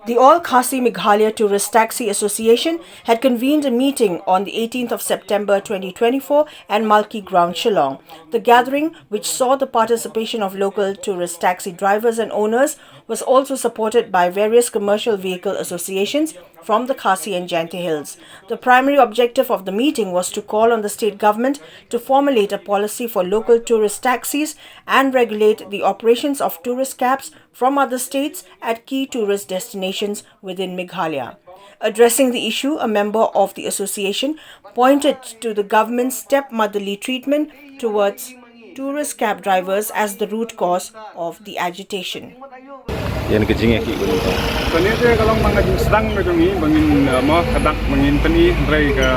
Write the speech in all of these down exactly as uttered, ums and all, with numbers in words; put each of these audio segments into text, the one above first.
The All Khasi Meghalaya Tourist Taxi Association had convened a meeting on the eighteenth of September twenty twenty-four at Malki Ground, Shillong. The gathering, which saw the participation of local tourist taxi drivers and owners, was also supported by various commercial vehicle associations from the Khasi and Jaintia Hills. The primary objective of the meeting was to call on the state government to formulate a policy for local tourist taxis and regulate the operations of tourist cabs from other states at key tourist destinations within Meghalaya. Addressing the issue, a member of the association pointed to the government's stepmotherly treatment towards tourist cab drivers as the root cause of the agitation. Ïa ka jingeh ki. Kane te ka long tang ka jingsdang ka jong ngi ba ngin, eh, mo, ka dak ba ngin pyni, hynrei ka,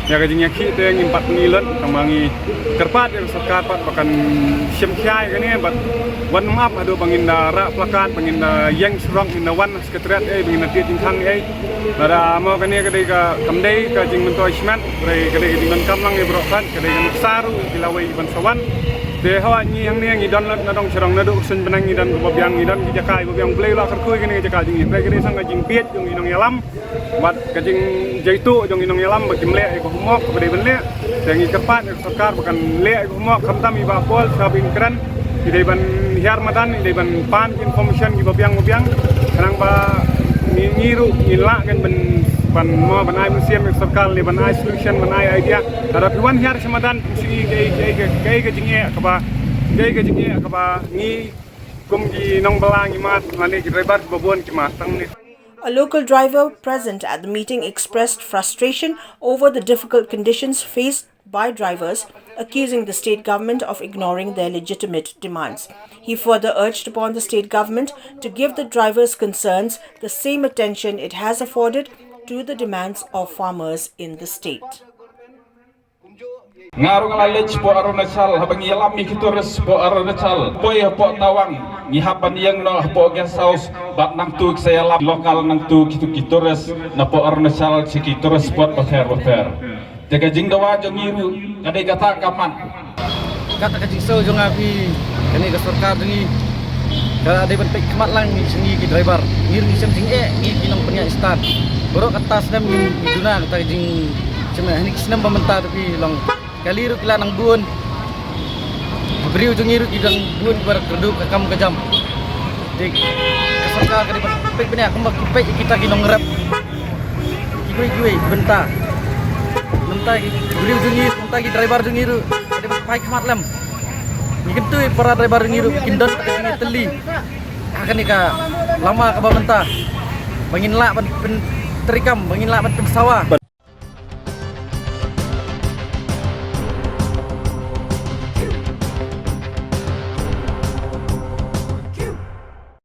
ïa ka jingeh ki te ngim pat pyni lut, tang ba ngi kyrpad ïa ka sorkar pat ba kan shim khia ïa kane, bad wan ym ap haduh ba ngin da rah plakat, ba ngin da ïeng surok, ngin da wan Secretariat, eh, ba ngin da tied jingkhang, eh. Lada mo kane ka dei ka, kam dei ka jingmyntoi shimet, hynrei ka dei ka jingdonkam lang ïa baroh pat, ka dei ka nuksa ruh ki lawei ban sa wan. Te hooid ngi hangne ngi don lut na dong sha dong, naduh ka suiñ bneng ngi don kaba biang, ngi don ki jaka ba biang, Blei u la kyrkhu ïa kane ka jaka jong ngi. Hynrei ka dei tang ka jingbieit jong ki nongïalam bad ka jingjaituh jong ki nongïalam ba kim leh ïa ka homework kaba dei ban leh. Te ngi kyrpad ïa ka sorkar ba kan leh ïa ka homework, khamtam i Bah Paul, sa ba in kren, i dei ban hiar madan, i dei ban pan ki information kiba biang ba biang. Khnang ba ngi, ngi ruh ngin lah kan ban, ban mo, ban ai mynsiem ïa ka sorkar, leh ban ai solution, ban ai idea. Lada phi wan hiar sha madan, phi sngewthuh kaei, kaei, kaei, kaei ka jingeh kaba, kaei ka jingeh kaba ngi kum ki nongbylla ngi mad, lane ki driver kiba bun ki mad tang ne. A local driver present at the meeting expressed frustration over the difficult conditions faced by drivers, accusing the state government of ignoring their legitimate demands. He further urged upon the state government to give the drivers' concerns the same attention it has afforded to the demands of farmers in the state. Nga ruh nga la leit shapoh Arunachal, haba ngi ïalam ïa ki tourist shapoh Arunachal, poi hapoh Tawang, ngi hap ban ïeng noh hapoh guest house, bad nangtu ki sa ïalam local, nangtu ki, ki tourist napoh Arunachal sha ki tourist spot bapher bapher. Te ka jingdawa jong ngi ruh ka dei kata ka mat. Kata ka jingsngew jong nga phi, kane ka sorkar jong ngi ka dei ban peit khmat lang sha ngi ki driver. Ngi ruh ngi shem jingeh, ngi ki nongpynïaid stad. Baroh kata snem ngi, ngi duna kata ka jing, shem, ha kine ki snem ba mynta te phi long. Kali ruh ki la nang bun. Ki briew jong ngi ruh ki dang bun kiba kyrduh ka kam ka jam. Te ka sorkar ka dei ban peit bniah kumba ki peit ïa kita ki nongrep. Kiwei kiwei ki bynta. Mynta ki briew jong ngi, mynta ki driver jong ngi ruh ka dei ban phai khmat lem. Ngi kyntu ïa para driver jong ngi ruh kin don ka jingïatylli ha kane ka lama kaba mynta, ba ngin lah ban pyntreikam, ba ngin lah ban pynsawa.